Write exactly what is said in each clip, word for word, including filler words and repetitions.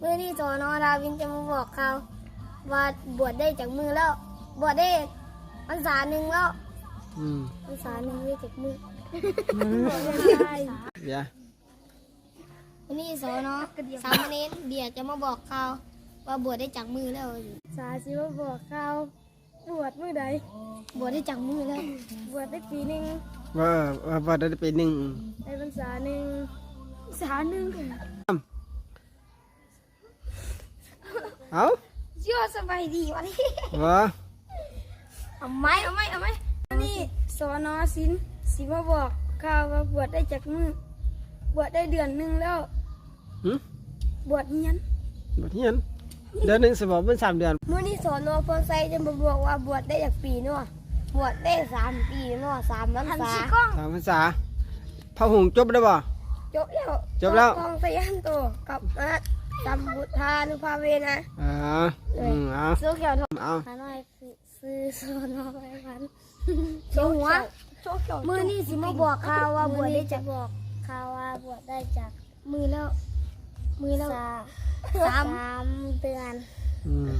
มื้อนี้ สน.ทาวินจะมาบอกข่าวว่าบวชได้จักมื้อแล้ว บวชได้พรรษาหนึ่งแล้ว อืม พรรษาหนึ่งได้จักมื้อ เดี๋ยว มื้อนี้ สน.สามเณรเบียร์จะมาบอกข่าวว่าบวชได้จักมื้อแล้ว สาสิมาบอกข่าว บวชมื้อใด บวชได้จักมื้อแล้ว บวชได้ปีหนึ่ง ว่า ว่าบวชได้ปีหนึ่ง ได้พรรษาหนึ่ง พรรษาหนึ่ง เอ้า เชื่อสบายดีวันนี้ วะ เอาไหม เอาไหม เอาไหม นี่ สน.ศิลป์สิมาบอกข่าวว่าบวชได้จักมื้อ บวชได้เดือนหนึ่งแล้ว หึ บวชเฮียน บวชเฮียน เดือนหนึ่งสิบอกเป็นสามเดือน มื้อนี้ สน.พรไซจะมาบอกว่าบวชได้จักปีเนาะ บวชได้สามปีเนาะ สามพรรษา สามพรรษา พระหุงจบแล้วบ่ จบแล้ว จบแล้ว พรไซยันโตกับมาสัมพุทธานุภาเวนะ อ๋อ อืม เอา โซเขียวทอง เอา หาหน่อย ซื้อ สน.ไพพัน โชว์หัว มื้อนี้สิมาบอกข่าวว่าบวชได้จัก บอกข่าวว่าบวชได้จักมื้อแล้ว มื้อแล้ว สาม สามเดือน อืม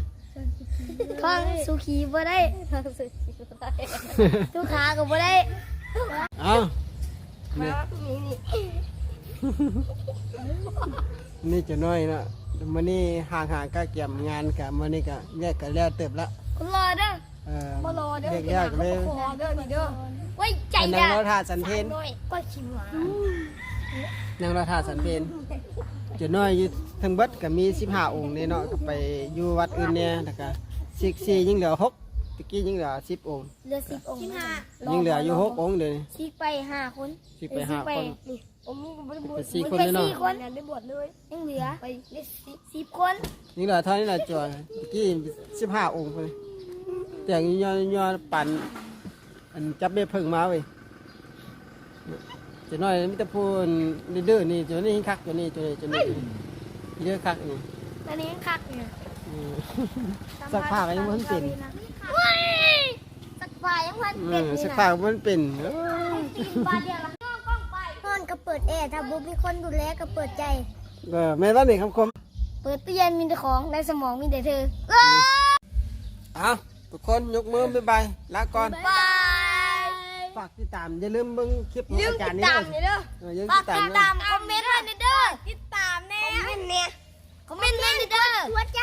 ท้องสุขีบ่ได้ ท้องสุขีบ่ได้ ทุกขาก็บ่ได้ เอา นี่ นี่ นี่จะน้อยเนาะ มื้อนี้ห่างๆ ก็เตรียมงานกะ มื้อนี้กะเวียกกะแล้วเติบละ คนรอเด้อ เออ มารอเด้อ เวียกแล้วก็เลย ขอเด้อนี่เด้อ ไว้ใจ อันนั้น นะ รอท่าสันเพล น้อยก็ขี้หมา นั่งรอท่าสันเพล จะน้อยอยู่ทั้งเบิดก็มีสิบห้าองค์เนี่ยเนาะ ก็ไปอยู่วัดอื่นเนี่ย แล้วก็ซิกซี่ยังเหลือหก ตะกี้ยังเหลือสิบองค์ เหลือสิบองค์ สิบห้า ยังเหลืออยู่หกองค์เดี๋ยวนี้ ซิกไปห้าคน ซิกไปห้าคน นี่ ผมมี ไปสี่คนเลยเนาะ สี่คน ได้บวชเลย ยังเหลือ ไปได้สิบ สิบคน ยังเหลือเท่านี้แหละจอย ตะกี้สิบห้าองค์ไป แต่งยอดยอดปัน อันจับแม่เพิ่งมาเว้ย จะน้อยมีแต่พูนเด้อนี่ จะนี่คักจะนี่จะนี่จะนี่เยอะคักนี่ ตอนนี้คักเนี่ย อืม ซักผ้าก็ยังบ่ทันเป็น เฮ้ย สักผ้ายังพัน เอ เป็น อ นี่ สัก นะ ผ้ามันเป็น เออ ตีนบาดเดียวละ นอนก็เปิดแอร์ ถ้าบ่มีคนดูแลก็เปิดใจ เออ แม่นว่านี่คำคม เปิดตู้เย็นมีแต่ของ ในสมองมีแต่เธอ เออ เอาทุกคนยกมือบ๊ายบาย ลาก่อน บาย ฝากติดตาม อย่าลืมเบิ่งคลิปของ ลืม อาจารย์ ติด นี่ ตาม เด้อ นี่เด้อ เออ อย่าลืม ฝาก ติดตาม ติดตาม คอมเมนต์ไว้เด้อ ติดตามแน่ คอมเมนต์แน่ คอมเมนต์ไว้เด้อ หัวใจ